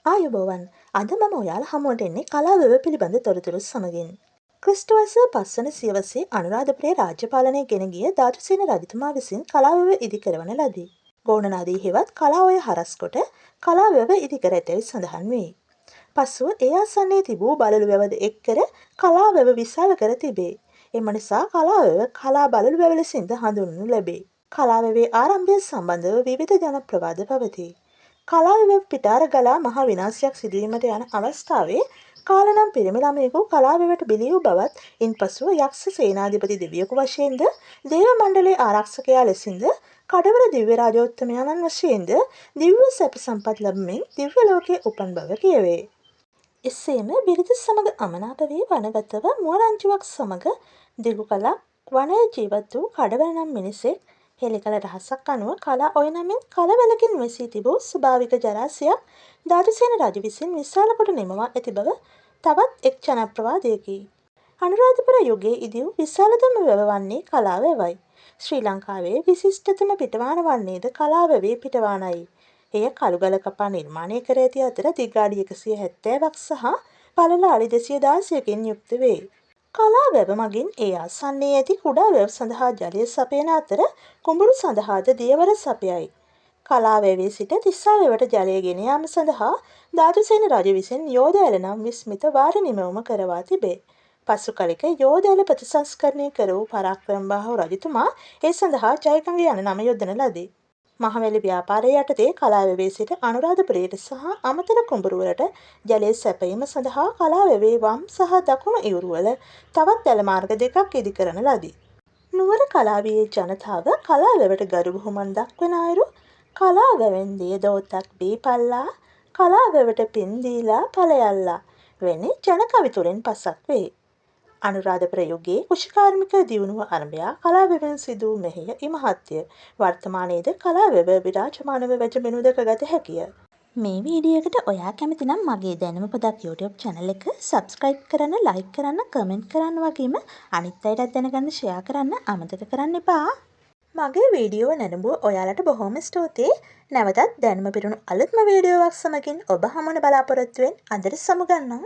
ආයුබෝවන්, අද මම ඔයාලා හමුවට එන්නේ කලා වැව පිළිබඳ තොරතුරු සමගින්. ක්‍රිස්තු වර්ෂ 5 වන සියවසේ අනුරාධපුරයේ රාජ්‍ය පාලනය ගෙන ගිය ධාතුසේන රජතුමා විසින් කලා වැව ඉදි කරවන ලදී. ගෝණ නදී හෙවත් කලා ඔය හරස් කොට කලා වැව ඉදි කර ඇතැයි සඳහන් වේ. පසුව ඒ ආසන්නයේ තිබූ බළලු වැවද එක් කර කලා වැව විශාල කර තිබේ. එම නිසා කලා වැව කලා බළලු වැව ලෙසින්ද හඳුන්වනු ලැබේ. කලා වැවේ ආරම්භය සම්බන්ධව විවිධ ජන ප්‍රවාද පවතී. කලා වැව පිටාර ගලා මහා විනාශයක් සිදුවීමට යන අවස්ථාවේ කාලනම් පිරිමි ළමයෙකු කලා වැවට බිලි වූ බවත්, ඉන්පසුව යක්ෂ සේනාධිපති දෙවියෙකු වශයෙන්ද, දේව මණ්ඩලයේ ආරක්ෂකයා ලෙසින්ද, කඩවර දිව්‍ය රාජෝත්තමයාණන් වශයෙන්ද දිව්‍ය සැප සම්පත් ලැබමින් දිව්‍ය ලෝකයේ උපන් බව කියවේ. එසේම බිරිඳ සමග අමනාප වී වනගතව මුව රංචුවක් සමග දිගු කලක් වනයේ ජීවත් වූ කඩවර නම් මිනිසෙක් හෙළි කළ රහසක් අනුව කලා ඔය නමින් කලවැලකින් වෙසී තිබූ ස්වභාවික ජලාශයක් ධාතුසේන රජු විසින් විශාල කොට නිමවා ඇති බව තවත් එක් ජනප්‍රවාදයකි. අනුරාධපුර යුගයේ ඉදි වූ විශාලතම වැව වන්නේ කලා වැවයි. ශ්‍රී ලංකාවේ විශිෂ්ටතම පිටවාන වන්නේද කලා වැවේ පිටවානයි. එය කළුගල කපා නිර්මාණය කර ඇති අතර දිග අඩි 170ක් සහ පළල අඩි 216කින් යුක්ත වේ. කලා වැව මගින් ඒ ආසන්නයේ ඇති කුඩා වැව් සඳහා ජලය සපයන අතර කුඹුරු සඳහාද දියවර සපයයි. කලා වැවේ සිට තිස්සා වැවට ජලය ගෙන යාම සඳහා ධාතුසේන රජු විසින් යෝධ ඇල නම් විස්මිත වාර නිමවුම කරවා තිබේ. පසු කලෙක යෝධ ඇල ප්‍රතිසංස්කරණය කර වූ පරාක්‍රමබාහු රජතුමා ඒ සඳහා ජයගඟ යන නම යොදන ලදී. මහවැලි ව්‍යාපාරය යටතේ කලා වැවේ සිට අනුරාධපුරයට සහ අමතර කුඹුරුවලට ජලය සැපයීම සඳහා කලා වැවේ වම් සහ දකුණු ඉවුරුවල තවත් ජල මාර්ග දෙකක් ඉදි කරන ලදී. නුවර කලාවියේ ජනතාව කලා වැවට ගරු බුහුමන් දක්වන අයුරු කලා වැවෙන් දිය දෝතක් බීපල්ලා, කලා වැවට පින් දීලා ඵලයල්ලා වැනි ජන කවි තුළින් පසක් වේ. අනුරාධපුර යුගයේ කෘෂිකාර්මික දියුණුව අරභයා කලා වැවෙන් සිදු වූ මෙහෙය ඉමහත්ය. වර්තමානයේද කලා වැව විරාජමානව වැජඹෙනු දැකගත හැකිය. මේ වීඩියෝ එකට ඔයා කැමති නම් මගේ දැනුම පොදක් YouTube channel එක subscribe කරන්න, like කරන්න, comment කරන්න වගේම අනිත් අයටත් දැනගන්න share කරන්න අමතක කරන්න එපා. මගේ වීඩියෝ නැරඹුව ඔයාලට බොහොම ස්තුතියි. නැවතත් දැනුම පිරුණු අලුත්ම වීඩියෝවක් සමගින් ඔබ හමුවන බලාපොරොත්තුවෙන් අදට සමුගන්නම්.